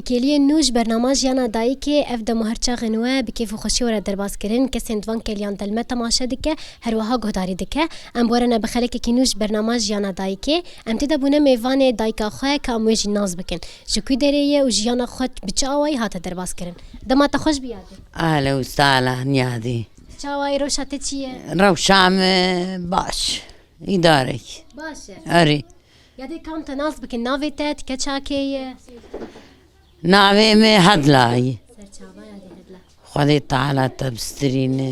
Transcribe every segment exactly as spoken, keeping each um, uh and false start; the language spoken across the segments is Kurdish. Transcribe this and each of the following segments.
Kêliyên nû ji bernama Jiyana Dayikê, ev dem û her çaxên we bi kêf û xweşî were derbas kirin. Kesên di van kêliyan de li me temaşe dike, her wiha guhdarî dike. Em bi we re ne bi xelekekî nû ji bernama Jiyana Dayikê. Em tê de bûne mêvanê dayika xwe, ka em wê jî nas bikin. Ji ku derê ye û jiyana xwe bi çi awayî hate derbas kirin? Dema te xweş bî yadê. Ahla û sahla niyadî. Çawayî, rewşa te çi ye? Rewşa me baş. Îdarek. Baş e. Erê. Yadê, ka em te nas bikin, navê te, ti keça kê ye? Navê me Hedla ye. Serçava yadê Hedla. Xwedê Teala te bistirîne.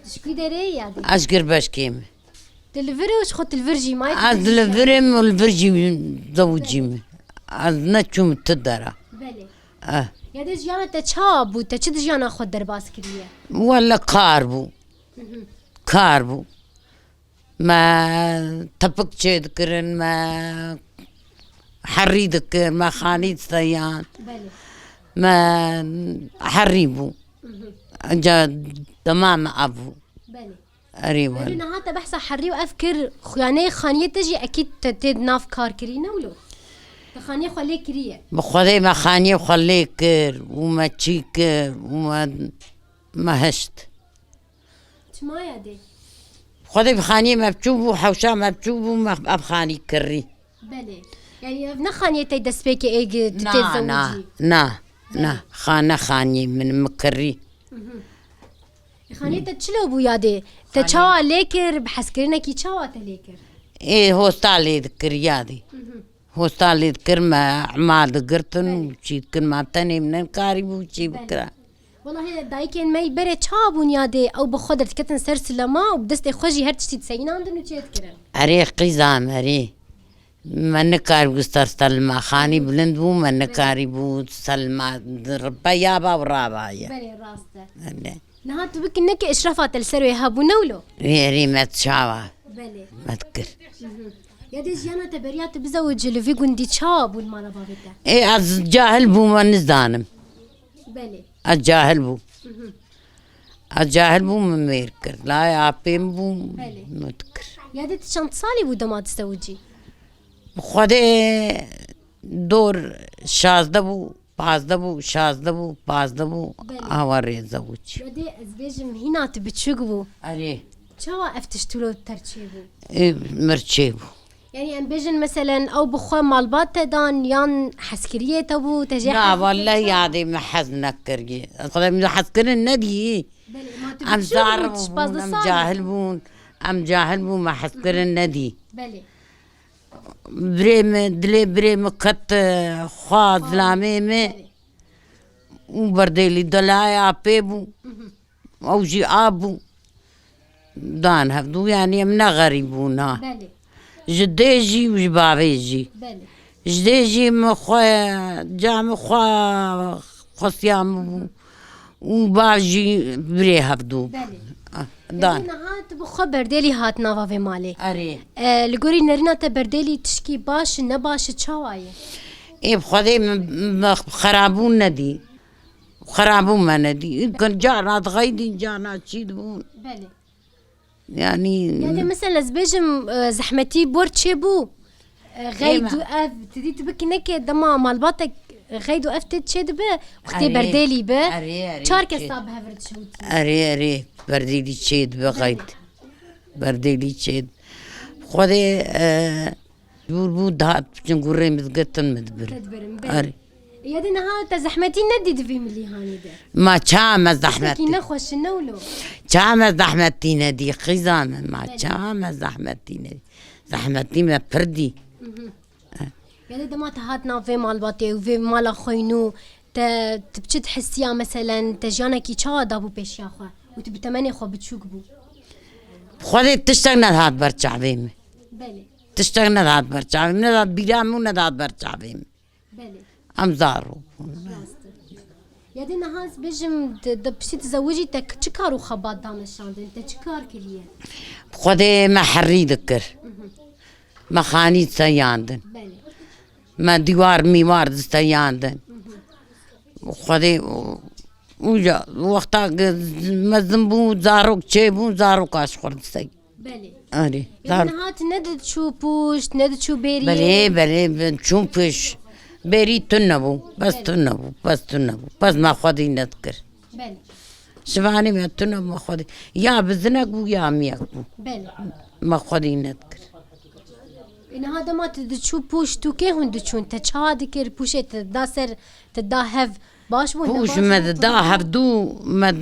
Tu ji ku derê yadê? Ez Girbeşkê me. Tu li vir û ji xwe tu li vir jî mayî? Ez li vir im û li vir jî zewicî me. Ez neçûm tu dera. Belê. Eh. Yadê, jiyana te çawa bû? Te çi di jiyana xwe derbas kiriye? Wele kar bû. Hı hı. Kar bû. Me tepik çêdikirin, me herî dikir, me xanî diseyan. Belê. Me herî bû. Hı hı. Ca dema me ev bû. Belê. Erê Belê, wele. Niha te behsa herî û ev kir, xuyanê xaniyê te jî ekîd te tê di nav kar kirî, ne wilo? Te xaniyê xwe lê kiriye. Bi Xwedê me xaniyê xwe lê kir û me çî kir û me, me hişt. Çima ya dê? Xwedê bi xaniyê me biçû bû, hewşa me biçû bû, me ev xanî kirî. Belê. Yani ev ne xaniyê te destpêkê êg tu tê Na, na, zewicî? Na, na. Belê. Xane xaniyê min, min kirî. Mhm. E, xaniyê te çilo bû ya dê? Te Xaniyê çawa lê kir, bi hezkirinekî çawa te lê kir? Ê, hosta lê dikir ya dê. Mhm. Hosta lê dikir me, ema digirtin û Belê. Çî dikir me, tenê min nikarî bû çî Belê. Bikira. Welahi dayikên me berê çawa bûn ya dê, ew bi xwe derdiketin ser silema û bi destê xwe jî her tiştî diseyînandin û çê dikirin. Erê qîza me, erê. Me nikarîbû ser silema, xanî bilind bû, me nikarîbû silema ripe ya ba û raba ye. Belê, rast e. Belê. Niha tu bikî neke îşrafa te li ser wê hebû, ne wilo? Erê, erê me çawa. Belê. Me dikir. Mhm. Ya dê jiyana te beriya tu bizewicî li vî gundî çawa bû li mala bavê te? Ê, ez cahil bûm, me nizanim. Belê. Ez cahil bûm. Mhm. Ez cahil bûm, min mêr kir. Layê apê min bûm, Belê. Min dikir. Ya dê tu çend salî bû dema tu zewicî? Xwedê dor şazdeh bû, pazdeh bû, şazdeh bû, pazdeh bû, Belê. Awa rê zewicî. Ya dê ez bêjim hîna tu biçûk bû. Erê. Çawa ev tişt wilo ter çêbû? Ê, mir çêbû. Yani em bêjin meselen ew bi xwe malbat te dan yan hezkiriyê te bû, te jê Na, hez welle dikir? Ya dê me hez nekiriye. Xwedê min hez kirin nedî. Belê, ma tu Em biçûk zar bû, bûn, pazdeh em sal cahil bûn. Bûn. Em cahil bûn, me hez kirin nedî. Belê. Birê min, dilê birê min ket, e, xwe zilamê min. Belê. Û berdêlî delayê apê bû. Mhm. Ew jî a bû. Dan hevdû, yanî em ne xerîb bûn ha. Belê. Ji dê jî û ji bavê jî. Belê. Ji dê jî min xwe, ca min xwe xwestiya min bû. Û bav jî birê hevdû. Belê. Ah, dan. Peki niha tu bi xwe berdêlî hat nava vê malê. Erê. E, li gorî nerîna te berdêlî tişkî baş, ne baş, çawa ye? Ê, bi Xwedê min, min xerabûn nedî. Xerabûn me nedî. Carna dixeydîn, carna çî dibûn. Belê. Yani Ya dê mesela ez bêjim, e, zehmetî bor çêbû. E, xeyd Ême. Û ev, tu dî tu bikî neke dema malbatek xeyd û ev tê çê dibe, wextê Erê. Berdêlî be. Erê, erê, Çar kes çê. Ta bi hev re dişewitî. Erê, erê, berdêlî çê dibe xeyd. Berdêlî çê. Xwedê, e, Bûr bû dihat biçin gurê min digitin min dibirin. Te dibirin, belê. Erê. Ya dê niha te zehmetî nedî di vî milîhanî de? Ma ça me zehmetî. Tiştekî nexweş in ne wilo? Ça me zehmetî nedî, qîza min, ma Belê. Ça me zehmetî nedî. Zehmetî me pir dî. Mhm. Ya dê dema te hat nav vê malbatê û vê mala xwe yî nû, te, tu bi çi dihisiya meselen, te jiyanekî çawa dabû pêşiya xwe û tu bi temenê xwe biçûk bû? Xwedê tiştek nehat ber çavê min. Belê. Tiştek nedat ber çavê min, nedat bîra min û nedat ber çavê min. Belê. Em zarok bûn. Rast e. Ya dê niha ez bêjim, di, di piştî tu zewicî te çi kar û xebat dane şandin? Te çi kar kiriye? Xwedê me herî dikir. Mhm. Me xanî seyandin. Belê. Me dîwar mîwar diseyandin. Mhm. Xwedê û, û ya wexta mezin bû, zarok çêbûn, zaroka ji xwe disey. Belê. Erê. Yanî niha tu ne diçû pûşt, ne diçû bêriyê? Belê, belê, ben çûm pêş. Berî tune bû, bes tune bû, bes tune bû. Bes me xwedî nedikir. Belê. Şivanê me tune bû, me xwedî. Ya bizinek bû, ya miyek bû. Belê. Me xwedî nedikir. E, niha dema tu diçû pûş, tu kê hûn diçûn? Te çawa dikir? Pûşê te da ser, te da hev. Baş bû, ne Pûş baş me bû, dida hevdû, me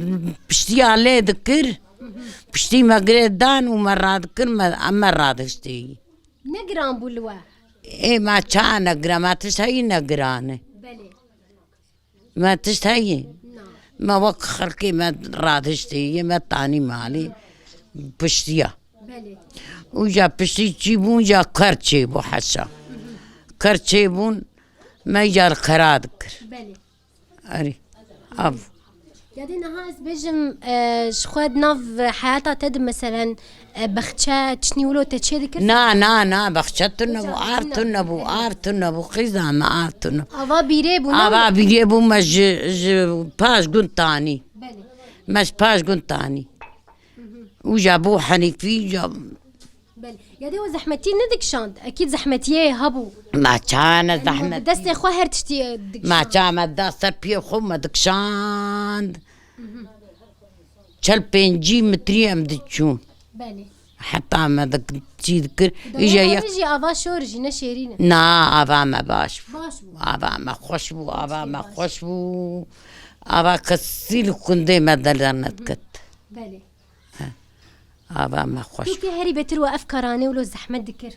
piştiya lê dikir. Piştî me girê dan û me radikir, me, em me radiştî. Ne giran bû li we? Ê, me ça negire, me tişt heyî negirane. Belê. Me tişt heyî. Na. Me wek xelkê me radiştî, yê me tanî malî piştiya. Belê. Û ja piştî çî bûn, ja ker çê bû heşa. Ker çê bûn, me ja li xera dikir. Belê. Erê. Av. Yadê niha ez bêjim, e, ji xwe di nav heyata te de meselen, e, bexçe, çinî wilo te çê dikir? Na, na, na, bexçe tune bû, av tune bû, av tune bû, qîza me av tune. Ava bîrê bû, ne? Ava bîrê bû, me ji, ji paş gund tanî. Belê. Me ji paş gund tanî. Û ja bû henîfî, ja Belê. Yadê we zehmetî nedikişand. Ekîd zehmetiyê hebû. Ma ça ne Yani zehmet. Bi destê xwe her tiştî, e, dikişand. Ma ça me da ser piyê xwe me dikişand. Çel pêncî metrî em diçûn. Belê. Heta me dik-, çî dikir. Îja yek jî ava şor jî ne şêrîn e. Na, ava me baş bû. Baş bû. Ava me xweş bû, ava me xweş bû. Ava kesî li kundê me de dernedket. Belê. Ava me xweş. Tu kê herî betir we ev karanê wilo zehmet dikir?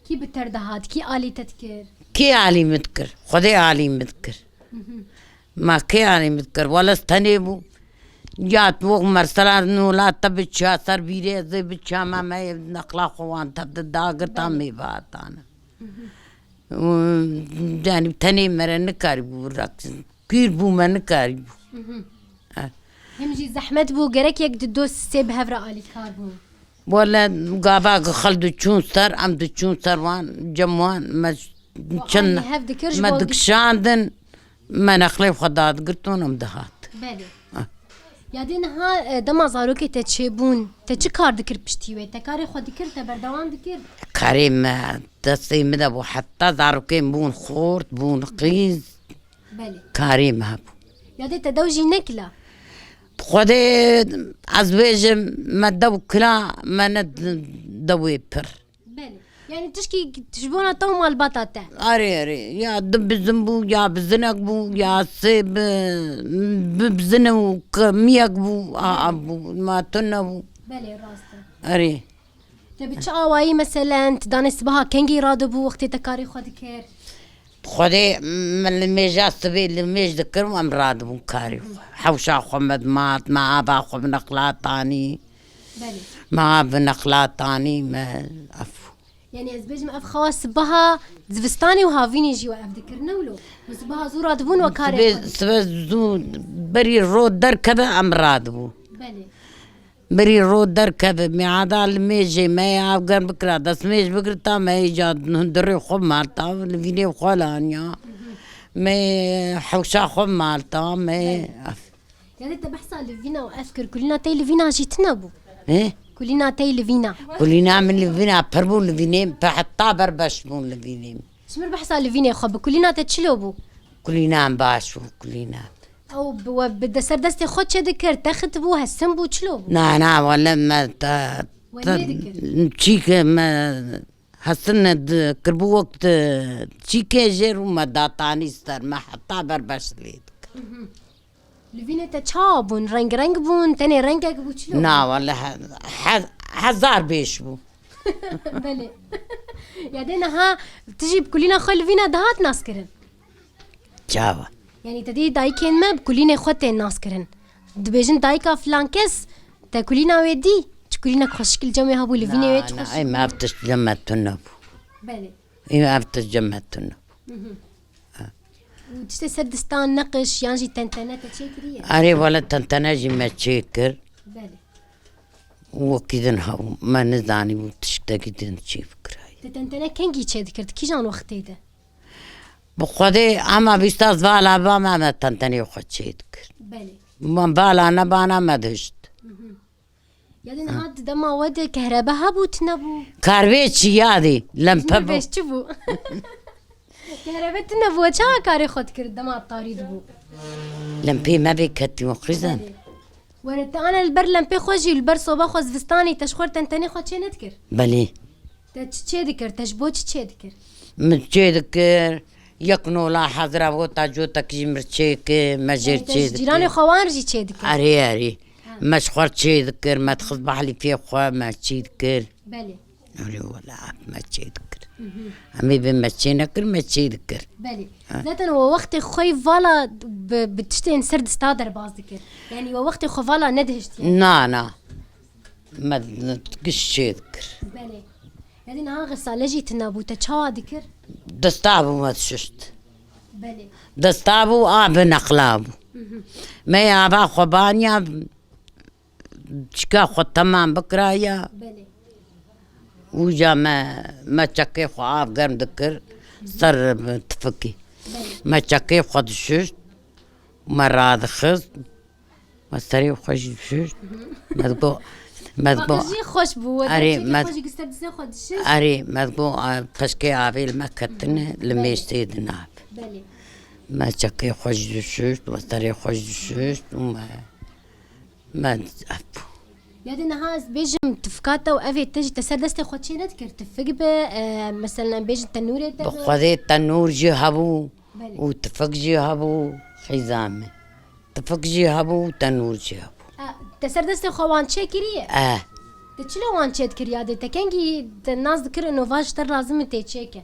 Kî bi te re dihat, kî alî te dikir? Kê alî min dikir? Xwedê alî min dikir. Ma kê alî min dikir? Wele ez tenê bû. Ya tu wek mersela nûla te biçiya ser bîrê, ez ê biçiya me, me yê nexla xwe wan tev de dagirta, me vatane. Û, yani tenê me re nikarîbû rexsin. Kûr bû, me nikarîbû. Ha. Hem jî zehmet bû, gerek yek di dost sê bi hev re alîkar bû. Wele gava xel diçûn ser, em diçûn ser wan, cem wan, me çend, hev dikir ji me bo dikişandin, me nexlê xwe dadigirtin, em dihat. Belê. Ha. Yadê niha, e, dema zarokê te çêbûn, te çi kar dikir piştî wê? Te karê xwe dikir, te berdewam dikir? Karê me destê min de bû, heta zarokên bûn xort, bûn qîz. Belê. Karê me hebû. Yadê te dew jî nekila? Xwedê ez bêjim, me dew kila, me ne dewê pir. Belê. Yani tişkî ji bona te û malbata te. Erê, erê. Ya du bizin bû, ya bizinek bû, ya sê bi, bi bizin û k-, miyek bû, a, a bû, ma tune bû. Belê, rast e. Erê. Te bi çi awayî meselen, tu danê sibaha kengî radibû wextê te karê xwe dikir? Xwedê min li mêja sibê li mêj dikir û em radibûn karê xwe. Hewşa xwe me dimat, me ava xwe bi nexla tanî. Belê. Me av bi nexla tanî, me ev. Yani ez bêjim ev xewa sibaha zivistanê û havînê jî we ev dikir, ne wilo? Û sibaha zû radibûn we karê Sibê, xwe dikir. Sibe zû berî ro derkeve em radibû. Belê. Berî ro derkeve, miada li mêjê me yê av germ bikira, destmêj bigirta, me yê ca hundirê xwe malta, li vînê xwe laniya. Me yê hewşa xwe malta, me yê Belê. Yadê te behsa livîna û ev kir, kulîna te yê livîna jî tune bû. He? Kulîna te yê livîna. Kulîna min livîna pir bû, livînê min pir heta berbeş bûn livînê min. Ji min behsa livînê xwe bi kulîna te çilo bû? Kulîna min baş bû, kulîna. Ew bi we, bi de ser destê xwe çi dikir? Texit bû, hesin bû, çilo bû? Na, na, wele me te, We te, nêdikir? Çîke me hesin ne di, kirbû wek di, çîkê jêr û me datanî ser, me heta berbeş lê dikir. Mhm. Livînê te çawa bûn? Reng reng bûn? Tenê rengek bû, çilo bû? Na, wele he-, he-, hezar bêş bû. Belê. Yadê niha tu jî bi kulîna xwe livîna dihat naskirin? Çawa? Yani te dî dayikên me bi kulînê xwe tên naskirin. Dibêjin dayika filan kes, te kulîna wê dî? Çi kulînek xweşik li cem wê hebû, livînê wê çi xweşik bû. Na, na, ey me ev tişt cem me tune bû. Belê. Ê me ev tişt cem me tune bû. Mhm. Ha. Û tiştê ser distan, neqiş yan jî tentene te çêkiriye? Erê, wele tentene jî me çêkir. Belê. Wekî din hebû, me nizanîbû tiştekî din çê bikirayê. Te tentene kengî çêdikir, di kîjan wextê de? Bi Xwedê hema bîsta ez vala ba me, me tentenê xwe çêdikir. Belê. Me vala nebana me dihişt. Mhm. Yadê niha di dema we de kehrebe hebû, tune bû? Karvê çi yadê, lempe bû. Ji min re çi bû? Kerebe tune bû, çawa karê xwe dikir dema tarî dibû? Lempê me vê ketî we qîzan. Were te ana li ber lempê xwe jî, li ber soba xwe zivistanê te ji xwe tentenê xwe çê nedikir? Belê. Te çi çê dikir? Te ji bo çi çê dikir? Min çê dikir, yek nola hezra gota cotek jî mir çê ki, me jêr Te çê ji dikir. Cîranê xwe wan jî çê dikir? Erê, erê. Ha. Me ji xwe çê dikir, me dixist bahlîfê xwe, me çî dikir. Belê. Erê wela, me çê dikir. Hı hı. Em ê bê me çê nekir, me çê dikir. Belê. Ha. Zaten we wextê xwe vala bi, bi tiştên ser dista derbas dikir. Yani we wextê xwe vala nedihiştiye. Na, na. Me giş çê dikir. Belê. Yani niha xesale jî tune bû, te çawa dikir? Dista bû me dişişt. Belê. Dista bû, a bi neqla bû. Hı hı. Me ava xwe baniya, çika xwe temam bikiraya. Belê. Uca me, me çekê xwe av germ dikir, ser tifikî. Belê. Me çekê xwe dişişt, me radixist, me serê xwe jî dişişt. Me digo, me digo, Paqij jî xweş bû, we Erê, çekê me xwe jî gister dizê xwe dişişt. Erê, me digo, a, peşkê avê li me ketine, li Belê. Mêştê di nav. Belê. Me çekê xwe jî dişişt, me serê xwe jî dişişt û me Me ev bû. Ya de niha ez bêjim tifika te û evê te jî te ser destê xwe çê nedikir. Tifik be, e, mesela em bêjin tenûrê te Bi be. Xwedê tenûr jî hebû Belê. Û tifik jî hebû, xîza min. Tifik jî hebû û tenûr jî hebû. E, te ser destê xwe wan çê kiriye? E. Te çilo wan çê dikir ya de? Te kengî te nas dikir ino va ji te lazim e tê çêke?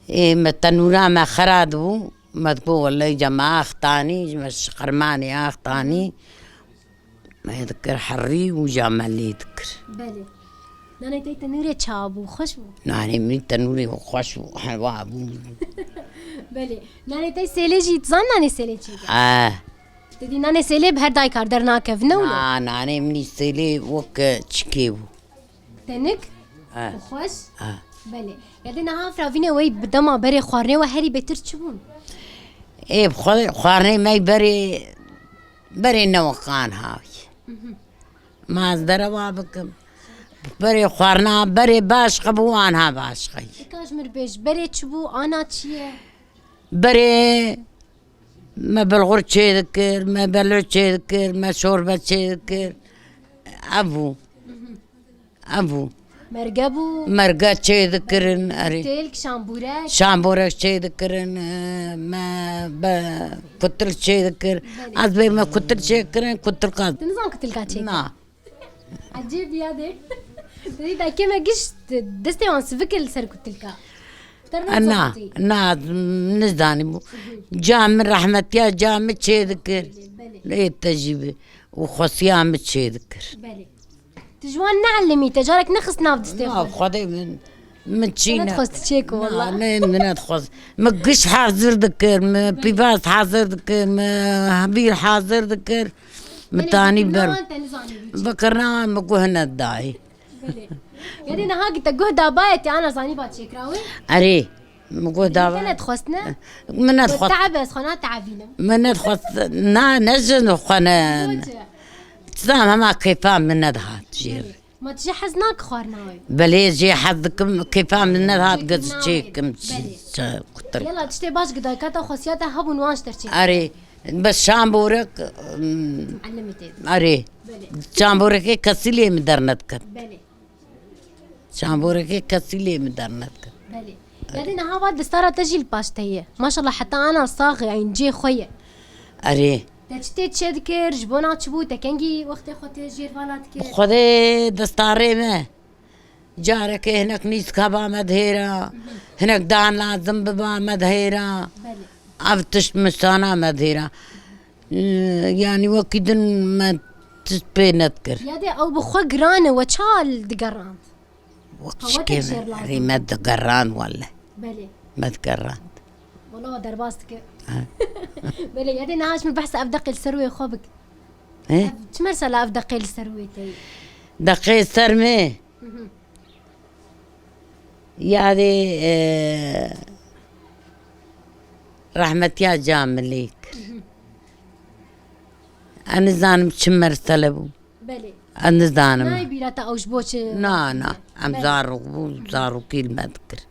Ê, me tenûra me xera dibû. Me digot, "Wele îca me axtanî, ji me ji qermanê axtanî." Me dikir herî û ja me lê dikir. Belê. Nanê te tenûrê çawa bû? Xweş bû? Nanê min tenûrê xweş bû, hewa bû. Belê. Nanê te sêlê jî, tu zan nanê sêlê çi ye? Eh. Te dî nanê sêlê bi her dayikar dernakevine wilo? Na, nanê min sêlê wek çikê bû. Tenik? Ha. Û xweş? Ha. Belê. Ya de niha firavînê we yî bi dema berê xwarinê we herî bêtir çi bûn? Ê, bi xwe xwarinê me yî berê, berê ne wek anha yî. Mhm. Ma ez derewa bikim. Berê xwarina, berê başqa bû, anha başqa yî. Eka ji mir bêj, berê çi bû, ana çi ye? Berê me bilxur çê dikir, me belû çê dikir, me şorbe çê dikir. Ev bû. Mhm. Ev bû. Merge bû. Merge çê dikirin, erê. Têlk, şambûrek. Şambûrek çê dikirin, e, me be kutil çê dikir. Belê. Ez bê me kutil çê kirin, kutilka. Tu nizan kutilka çê Na. Ecêb ya de. Dê dakê me giş destê wan sivik li ser kutilka. Ter Na, nezanî. Na, nizanî bû. Ca min rehmetiya ca min çê dikir. Belê. Lê te jî bi. Û xwesiya min çê dikir. Belê. Tu ji wan neelimî, te carek nexist nav distê Na, xwe. Xwedê min, min çî Min ne. Nedixwest çêko, Na, wela. Ne, min nedixwest. Min giş hazir dikir, min pîvaz hazir dikir, min hebîr hazir dikir. Min Belê, tanî vekirina ber. Wan te nizanî bû çi. Vekirina wan min guh nedayê. Belê. Yanî niha ki te guh dabaye te ana zanî ba çêkirawe? Erê. Min got dawa. Te nedixwest, ne? Min nedixwest. Te'eb ez xwe nate'ebînim. Min nedixwest, na, ne jin xwe ne. Çi? Zam hema keyfa min nedihat jêr. Ma tu jî hez nak xwarina wê? Belê jê hez dikim, keyfa min nedihat, Keyfa gez nayê. Çêkim, Belê. Çi, kutir. Yala, tiştê baş gidayka te xwestiya te hebûn wan ji te çêk. Erê, bes şamborek, mm, Muallimê tê. Erê. Belê. Şamborekê kesî lê min dernediket. Belê. Çamborekê kesî lê min dernedikin. Belê. Yadê niha va distara te jî li paş te ye. Maşallah heta ana sax e, eyn cê xwe ye. Erê. Te çi tê çê dikir, ji bona çi bû, te kengî wextê xwe tê jêr vala dikir? Bi Xwedê distarê me. Carekê hinek nîska ba me dihêra, hinek dan lazim biba me dihêra. Belê. Ev tişt min sana me dihêra. Yanî wekî din me tişt pê nedikir. Ya dê ew bi xwe giran e, we çawa li digerand? Wek Qewete şikê me, jêr lazim. Rê me digerand wele. Belê. Me digerand. Wala we derbas dike. Ha. Belê, ya dê niha ji min behsa ev deqê li ser wê xwe bik. He? Ev çi mesela ev deqê li ser wê tey? Deqê ser me. Mhm. Yadê, e, rehmetiya ca min lê kir. Mhm. Ez nizanim çi mesele bû. Belê. Ez nizanim. Nayê bîra te ew ji bo çi? Na, na. Em Belê. Zarok bû, zarokî li me dikir.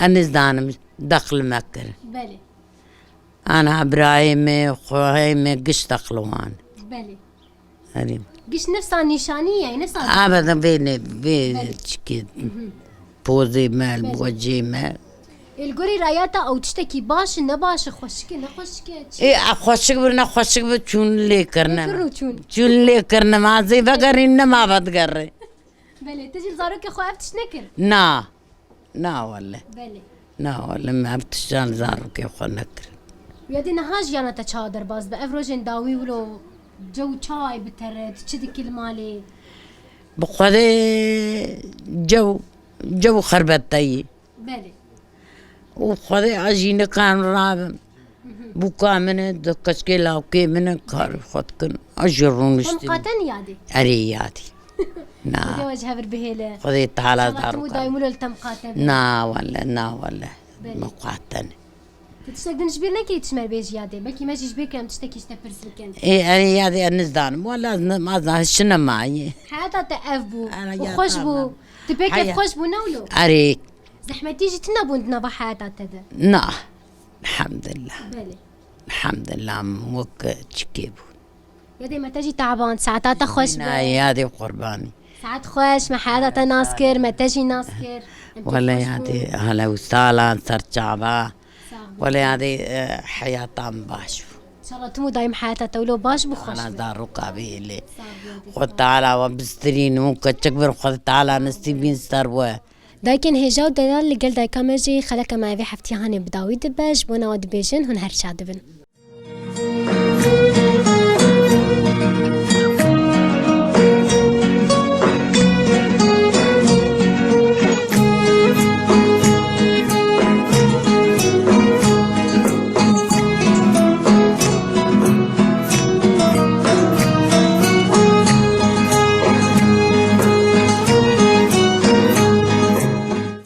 Ez nizanim. Deqli me kir. Belê. Ana birayê me, xwehê me giş deqli wan. Belê. Erê. Giş nefsa nîşanî ye, nefsa. Abada vê ne, vê Belê. çikê. Pozê me, Belê. wecê me. Ê, li gorî rayata ew tiştekî baş e, ne baş e, xweşik e, ne xweşik e, çi? Ê, a xweşik bi, ne xweşik bi, çûn lê kirine. Lê kirin û çûn. Çûn lê kirine, ma zê vegerîn, ne ma vedigerê. Belê, te jî li zarokê xwe ev tişt nekir? Na. Na wele. Belê. Na wele, me ev tiştan zarokê xwe nekir. Ya dê niha jiyana te çawa derbas be? Ev rojên dawî wilo cew çawa ye bi te re? Tu çi dikî li malê? Bi Xwedê cew, cew xerbeteyî. Belê. Û Xwedê ez jî nikan rabim. Bûka min e, di keçikê lawkê min e, karê xwe dikin. Ez jî rûniştim. Temqate niyadî? Erê yadî. Na. Xwedê we ji hev re bihêle. Xwedê Teala dar û karim. Daîm wilo li temqate be. Na wele, na wele. Belê. Miqate ne. Tu tiştek din ji bîr nekirî, tu ji me re bêjî yadê? Belkî me jî ji bîr kirin, tiştekî ji te pirs bikin. Ê, erê yadê ez nizanim. Wele ez ne, ez ne, hişine mayî. Heyata te ev bû. Û xweş bû. Tu pê kêfxweş bû, ne wilo? Erê. Zehmetî jî tune bûn di nava heyata te de? Na. Elhamdulillah. Belê. Elhamdulillah, wek çikê bû. Yadê me te jî teban, saeta te xweş be. Na, yadê qurbanî. Saet xweş, me heyata te nas kir, me te jî nas kir. Em pê Wele xweş bûn. Yadê hele û salan ser çava. Sağ ol. Wele yadê, e, heyata min baş bû. İnşallah tim û daîm heyata te wilo baş bû, xweş Ana be. Daroka bihêle. Sağ ol, yadê, Xwe sağ ol. Teala we bistirîn û keçik bir Xwe Teala nestîbîn ser we. Dayikên hêja û delal li gel dayika me jî xeleka me ya vê heftiyê hanê bi dawî dibe, ji bona we dibêjin hûn her şad dibin.